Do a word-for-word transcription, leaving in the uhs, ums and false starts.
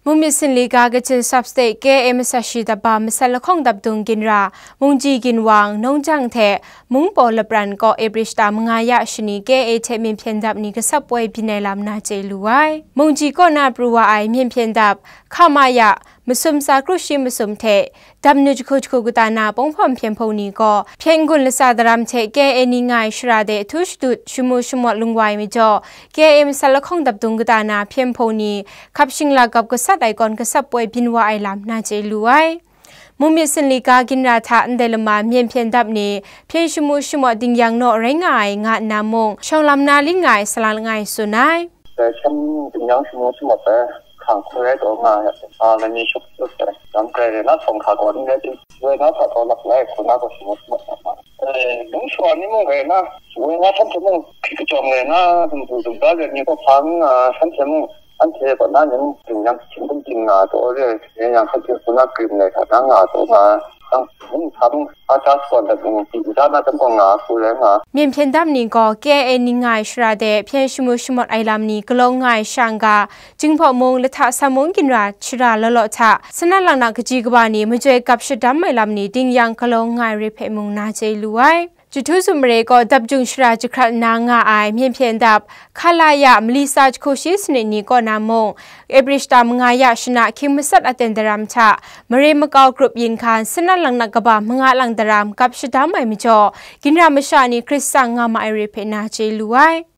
Mungmyit Sinli ga Kachin Sub State K A A masat shi dap ba masat lahkawng dap dung ginra, Mungji Ginwang, Nungjang hte Mungpaw lapran kaw April shata manga ya shani K A A hte myen hpyen dap ni gasap woi byin ai lam na chye lu ai. Mungji kaw na pru wa ai myen hpyen dap, hka ma ya, masum tsa kru shi masum hte, dap nu jahku jahku kata na ponghpawm hpyen hpung ni gaw, hpyen n-gun latsa daram hte K A A ni nga ai shara de htu shadut, shamu shamawt lung wa ai majaw, K A A masat lahkawng dap dung kata na hpyen hpung ni, hkap shingla gap gasat ai kawn gasap woi byin wa ai lam na chye lu ai. Mungmyit Sinli ga ginra hta ndai lama myen hpyen dap ni, hpyen shamu shamawt dingyang naw rai nga ai nga nna mung, shawng lam na ling nga ai salang langai tsun ai. Dai shan dingyang shamu shamawt ai hkang hkoi rai taw nga ai, a, lani shawk shawk ai, lam grai rai na, shawng hka gaw n rai ting, woi na hta taw lap lai, hku na gaw shamu shamawt na ma. E, lung shawa ni mung rai na, woi na shan hte mung hkri kachyawm rai na, dumbu dumda rai ni gaw hpa n nga, shan hte mung, anhte kaw na ni mung dingyang hkying hkum ting nga taw re, yang hkang hte hku na grim lai hta na nga taw nga, dang mung hta mung, a ta sakawn dat mung, di nta na tam gaw nga, hku rai nga. Myen hpyen dap ni gaw K A A ni nga ai shara de hpyen shamu shamawt ai lam ni galaw nga ai shang ga, Jinghpaw mung, Lahta Sam mung ginra shara law law hta, Sanat Laknak kaji kaba ni majoi gap shadam ai lam ni dingyang galaw nga ai re hpe mung na chye lu ai. Jahtu Zup mare kaw dap jung shara jahkrat nna nga ai myen hpyen dap, hka la ya, mali tsa jahku shi sanit ni kaw na mung, April shata manga ya shana hkying masat aten daram hta, mare makau grup yin hkan, Sanat Laknak kaba manga lang daram gap shadam ai majaw, ginra masha ni hkrit tsang nga ma ai re hpe na chye lu ai.